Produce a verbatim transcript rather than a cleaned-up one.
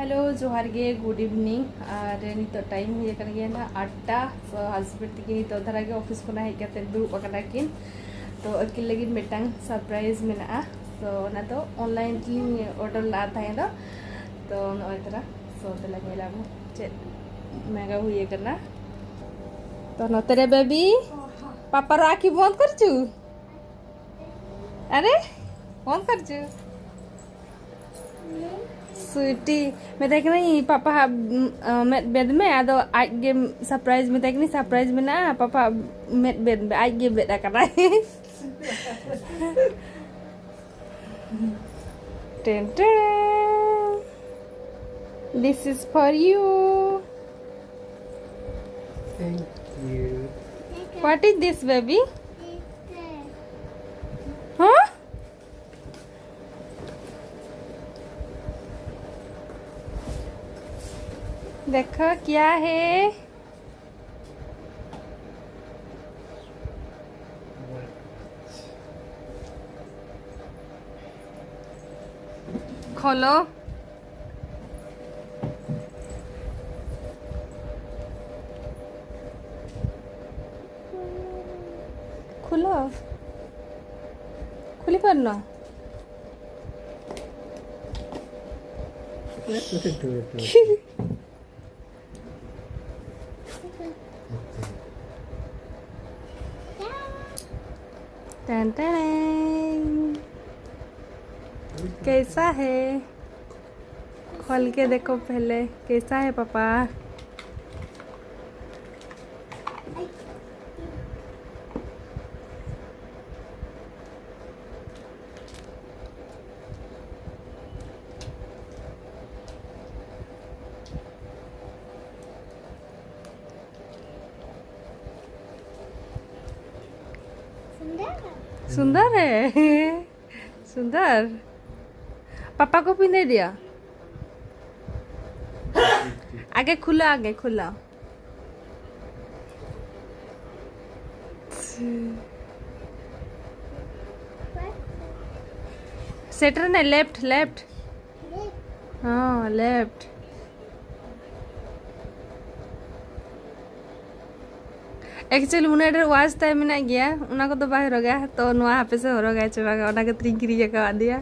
Hello, ᱡᱚᱦᱟᱨ ᱜᱮ, good evening. ᱟᱨ ᱱᱤᱛᱚᱜ time ᱦᱩᱭ ᱟᱠᱟᱱ ᱜᱮᱭᱟ ᱱᱟᱦᱟᱜ ᱟᱴ ᱴᱟ᱾ So husband ᱛᱟᱹᱠᱤᱱ ᱱᱤᱛᱚᱜ ᱫᱷᱟᱨᱟ ᱜᱮ office ᱠᱷᱚᱱᱟᱜ ᱦᱮᱡ ᱠᱟᱛᱮ ᱫᱩᱲᱩᱵ ᱟᱠᱟᱱᱟ ᱠᱤᱱ᱾ ᱛᱚ ᱟᱹᱠᱤᱱ ᱞᱟᱹᱜᱤᱫ ᱢᱤᱫᱴᱟᱝ surprise ᱢᱮᱱᱟᱜᱼᱟ᱾ So ᱚᱱᱟ ᱫᱚ online ᱛᱮᱞᱤᱧ order ᱞᱟᱜᱼᱟ ᱛᱟᱦᱮᱸ ᱫᱚ᱾ ᱛᱚ ᱱᱚᱜᱼᱚᱭ ᱛᱚᱨᱟ, so ᱫᱮᱞᱟ ᱧᱮᱞᱟᱵᱚᱱ ᱪᱮᱫ ᱢᱮᱜᱟ ᱦᱩᱭ ᱟᱠᱟᱱᱟ᱾ ᱛᱚ ᱱᱚᱛᱮ ᱨᱮ baby, पापा राखी बंद कर चु। अरे, बंद कर चु। स्वीटी, ᱢᱮᱛᱟᱭ ᱠᱟᱹᱱᱟᱹᱧ, "ᱯᱟᱯᱟ ᱦᱟᱸᱜ, ᱩᱢ, ᱟ, ᱢᱮᱫ ᱵᱮᱫ ᱢᱮ, ᱟᱫᱚ ᱟᱡ ᱜᱮ surprise", ᱢᱮᱛᱟᱭ ᱠᱟᱹᱱᱟᱹᱧ, "surprise ᱢᱮᱱᱟᱜᱼᱟ, ᱯᱟᱯᱟ ᱢᱮᱫ ᱵᱮᱫ ᱢᱮ", ᱟᱡ ᱜᱮ ᱵᱮᱫ ᱟᱠᱟᱱᱟᱭ᱾ ᱴᱮᱱ ᱴᱮᱱ᱾ This is for you. Thank you. What is this, baby? Huh? देखो क्या है। खोलो। खुलो। खुली पर ना। टन टन। कैसा है? खोल के देखो पहले, कैसा है पापा? सुंदर है। सुंदर। पापा को पहने दिया। आगे खुला, आगे खुला। सेटर ने लेफ्ट, लेफ्ट। ᱦᱚᱸ, ᱞᱮᱯᱷᱴ᱾ ᱮᱠᱪᱩᱭᱮᱞᱤ ᱩᱱᱟᱹᱜ ᱰᱷᱮᱨ ᱣᱟᱪ ᱛᱟᱭ ᱢᱮᱱᱟᱜ ᱜᱮᱭᱟ, ᱚᱱᱟ ᱠᱚᱫᱚ ᱵᱟᱭ ᱦᱚᱨᱚᱜᱟ᱾ ᱛᱚ ᱱᱚᱣᱟ ᱦᱟᱯᱮ ᱥᱮ ᱦᱚᱨᱚᱜᱟᱭ ᱪᱮ ᱵᱟᱝᱟ, ᱚᱱᱟ ᱠᱷᱟᱹᱛᱤᱨᱤᱧ ᱠᱤᱨᱤᱧ ᱟᱠᱟᱣᱟᱫᱮᱭᱟ᱾